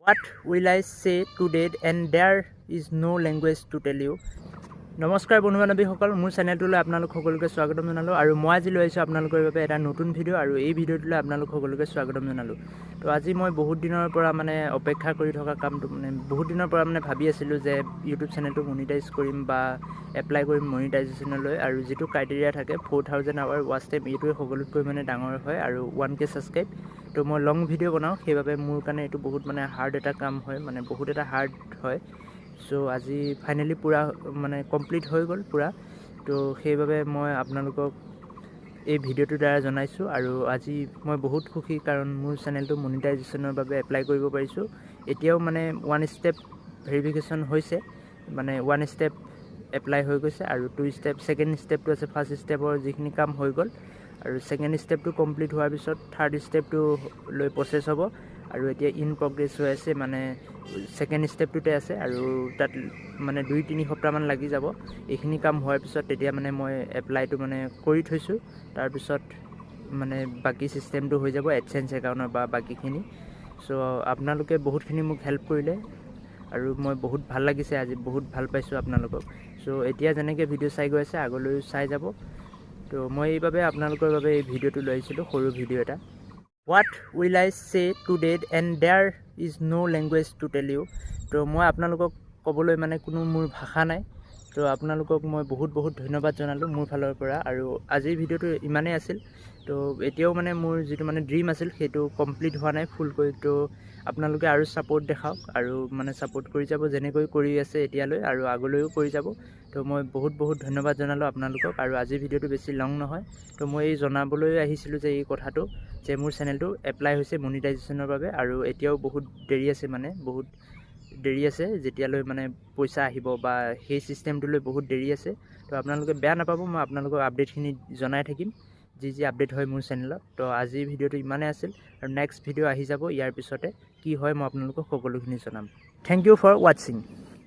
What will I say today? And there is no language to tell you. নমস্কাৰ বন্ধু বান্ধৱীসকল, মোৰ চেনেলটোলৈ আপোনালোক সকলোকে স্বাগতম জনালোঁ আৰু মই আজি লৈ আহিছোঁ আপোনালোকৰ বাবে এটা নতুন ভিডিঅ' আৰু এই ভিডিঅ'টোলৈ আপোনালোক সকলোকে স্বাগতম জনালোঁ। তো আজি মই বহুত দিনৰ পৰা মানে অপেক্ষা কৰি থকা কামটো, মানে বহুত দিনৰ পৰা মানে ভাবি আছিলোঁ যে ইউটিউব চেনেলটো মনিটাইজ কৰিম বা এপ্লাই কৰিম মনিটাইজেশ্যনলৈ। আৰু যিটো ক্ৰাইটেৰিয়া থাকে, 4000 hour watch time, এইটোৱে সকলোতকৈ মানে ডাঙৰ হয় আৰু 1K subscribe. তো মই লং ভিডিঅ' বনাওঁ, সেইবাবে মোৰ কাৰণে এইটো বহুত মানে হাৰ্ড এটা কাম হয়, মানে বহুত এটা হাৰ্ড হয়। চ' আজি ফাইনেলি পূৰা মানে কমপ্লিট হৈ গ'ল পূৰা। তো সেইবাবে মই আপোনালোকক এই ভিডিঅ'টোৰ দ্বাৰা জনাইছোঁ আৰু আজি মই বহুত সুখী, কাৰণ মোৰ চেনেলটো মনিটাইজেশ্যনৰ বাবে এপ্লাই কৰিব পাৰিছোঁ। এতিয়াও মানে ওৱান ষ্টেপ ভেৰিফিকেশ্যন হৈছে, মানে ওৱান ষ্টেপ এপ্লাই হৈ গৈছে আৰু টু ষ্টেপ, ছেকেণ্ড ষ্টেপটো আছে। ফাৰ্ষ্ট ষ্টেপৰ যিখিনি কাম হৈ গ'ল আৰু ছেকেণ্ড ষ্টেপটো কমপ্লিট হোৱাৰ পিছত থাৰ্ড ষ্টেপটো লৈ প্ৰচেছ হ'ব আৰু এতিয়া ইন প্ৰগ্ৰেছ হৈ আছে, মানে ছেকেণ্ড ষ্টেপটোতে আছে আৰু তাত মানে 2-3 সপ্তাহমান লাগি যাব এইখিনি কাম হোৱাৰ পিছত। তেতিয়া মানে মই এপ্লাইটো মানে কৰি থৈছোঁ, তাৰপিছত মানে বাকী ছিষ্টেমটো হৈ যাব এডচেঞ্চ একাউণ্টৰ বা বাকীখিনি। চ' আপোনালোকে বহুতখিনি মোক হেল্প কৰিলে আৰু মই বহুত ভাল লাগিছে আজি, বহুত ভাল পাইছোঁ আপোনালোকক। চ' এতিয়া যেনেকৈ ভিডিঅ' চাই গৈ আছে, আগলৈও চাই যাব। তো মই এইবাবে আপোনালোকৰ বাবে এই ভিডিঅ'টো লৈ আহিছিলোঁ, সৰু ভিডিঅ' এটা। What will I say today? And there is no language to tell you. তো মই আপোনালোকক ক'বলৈ মানে কোনো মোৰ ভাষা নাই। তো আপোনালোকক মই বহুত বহুত ধন্যবাদ জনালোঁ মোৰ ফালৰ পৰা আৰু আজিৰ ভিডিঅ'টো ইমানেই আছিল। তো এতিয়াও মানে মোৰ যিটো মানে ড্ৰিম আছিল, সেইটো কমপ্লিট হোৱা নাই ফুলকৈ। তো আপোনালোকে আৰু ছাপোৰ্ট দেখাওক আৰু মানে ছাপোৰ্ট কৰি যাব, যেনেকৈ কৰি আছে এতিয়ালৈ আৰু আগলৈও কৰি যাব। তো মই বহুত বহুত ধন্যবাদ জনালোঁ আপোনালোকক আৰু আজিৰ ভিডিঅ'টো বেছি লং নহয়। তো মই এই জনাবলৈ আহিছিলোঁ যে এই কথাটো যে মোৰ চেনেলটো এপ্লাই হৈছে মনিটাইজেশ্যনৰ বাবে আৰু এতিয়াও বহুত দেৰি আছে, মানে বহুত দেৰি আছে, যেতিয়ালৈ মানে পইচা আহিব বা সেই ছিষ্টেমটোলৈ বহুত দেৰি আছে। তো আপোনালোকে বেয়া নাপাব, মই আপোনালোকক আপডেটখিনি জনাই থাকিম, যি যি আপডেট হয় মোৰ চেনেলত। তো আজিৰ ভিডিঅ'টো ইমানেই আছিল আৰু নেক্সট ভিডিঅ' আহি যাব ইয়াৰ পিছতে। কি হয় মই আপোনালোকক সকলোখিনি জনাম। Thank you for watching.